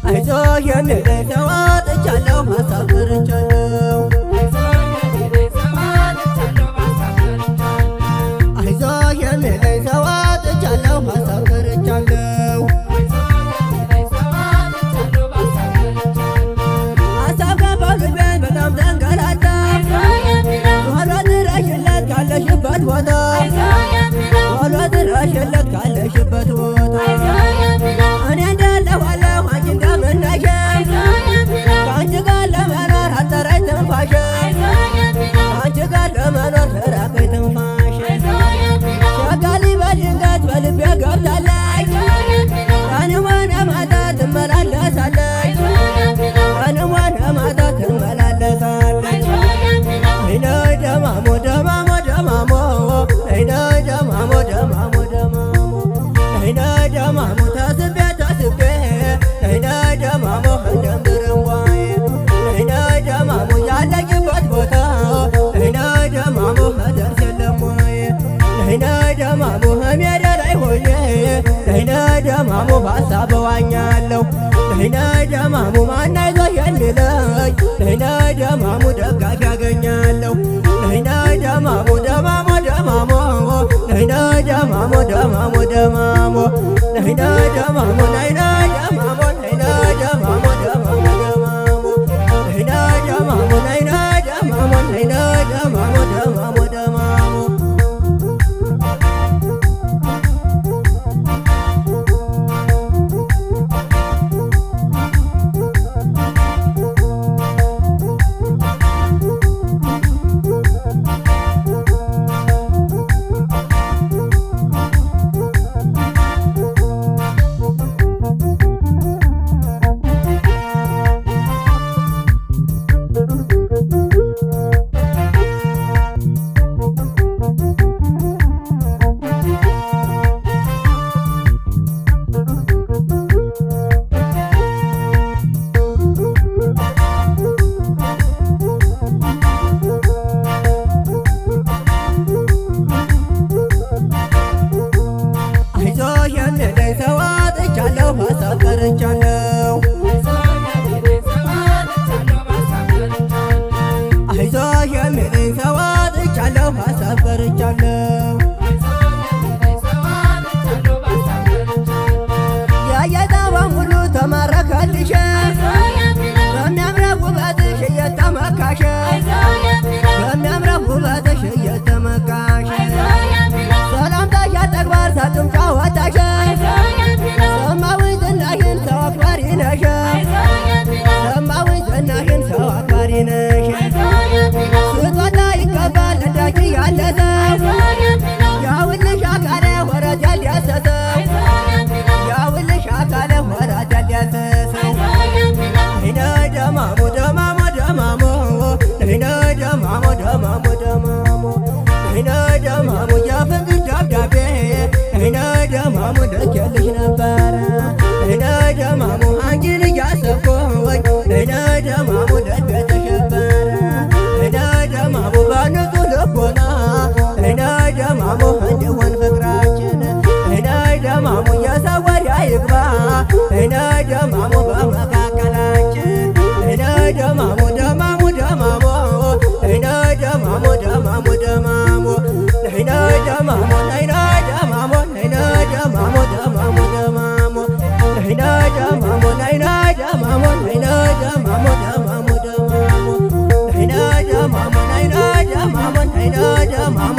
አይዞህ የሚለኝ ሰው አጥቻለሁ ሀሳብ ቀርቻለሁ። አይዞህ የሚለኝ ሰው አጥቻለሁ ሀሳብ ቀርቻለሁ። ሀሳብ ገባው ልቤን በጣም ተንገላታ። ቶሎ ድረሽለት ካለሽበት ቦታ፣ ቶሎ ድረሽለት ካለሽበት ቦታ። እኔ እንዳለሁ አለሁ፣ አንቺ እንደምነሽ። ከአንቺ ጋር ለመኖር አጠረኝ ትንፋሽ፣ ከአንቺ ጋር ለመኖር ራቀኝ ትንፋሽ። ሸጋሊ በድንገት በልቤ ገብታለች፣ ቀንም ሆነ ማታ ትመላለሳለች፣ ቀንም ሆነ ማታ ትመላለሳለች። ነይ ደማሞ ደማሞ ደማሞ፣ ነይ ደማሞ ደማሞ ደማሞ፣ ነይ ደማሞ ታስቤ ታስቤ፣ ነይ ደማሞ እንደምርንቧዬ፣ ነይ ደማሞ ያለሽበት ቦታ፣ ነይ ደማሞ እደርስ የለም ወይ? ነይ ደማሞ ሜዳ ላይ ሆኜ፣ ነይ ደማሞ በሀሳብ እዋኛለሁ። ነይ ደማሞ ማን አይዞህ የሚለኝ፣ ነይ ደማሞ ደጋፊ ያገኛለሁ። ነይ ደማሞ ደማሞ ደማሞ፣ ነይ ደማሞ ደማሞ ደማሞ፣ ነይ ደማሞ፣ ነይ ደማሞ፣ ነይ ደማሞ ደማሞ ደማሞ፣ ነይ ደማሞ፣ ነይ ደማሞ፣ ነይ ደማሞ ደማሞ ደማሞ። አይዞህ የሚለኝ ሰው አጥቻለሁ ሀሳብ ቀርቻለሁ። አይዞህ የሚለኝ ሰው አጥቻለሁ ሀሳብ ቀርቻለሁ። ያየጠባም ሁሉ ተማረከልሽ፣ በሚያምረው ውበትሽ እየተመካሽ፣ በሚያምረው ውበትሽ እየተመካሽ። ሰላምታሽ ያጠግባል ሳቅም ጨዋታሽ፣ ሰማዊ ዝናሽን ሰው አክባሪ ነሽ፣ ሰማዊ ዝናሽን ሰው አክባሪ ነሽ። ስጦታ ይገባል እንዳንቺ ያለ ሰው፣ ያውልሽ አካለ ወረት ያልዳሰሰው፣ ያውልሽ አካለ ወረት ያልዳሰሰው። ነይ ደማሞ ደማሞ ደማሞ፣ ነይ ደማሞ ደማሞ ደማሞ፣ ነይ ደማሞ የፍቅር ደብዳቤ፣ ነይ ደማሞ ልኬልሽ ነበረ። ነይ ደማሞ አንቺን እያሰብኩኝ፣ ነይ ደማሞ ልቤ ተሸበረ። ነይ ደማሞ በንጹህ ልቦና፣ ነይ ደማሞ እንዲሆን ፍቅራችን፣ ነይ ደማሞ የሰው ወሬ አይግባ፣ ነይ ደማሞ በመካከላችን። ነይ ደማሞ ደማሞ ደማሞ፣ ነይ ደማሞ ደማሞ ደማሞ፣ ነይ ደማሞ፣ ነይ ደማሞ፣ ነይ ደማሞ ደማሞ ደማሞ፣ ነይ ደማሞ፣ ነይ ደማሞ፣ ነይ ደማሞ ደማሞ ደማሞ፣ ነይ ደማሞ፣ ነይ ደማሞ፣ ነይ ደማሞ።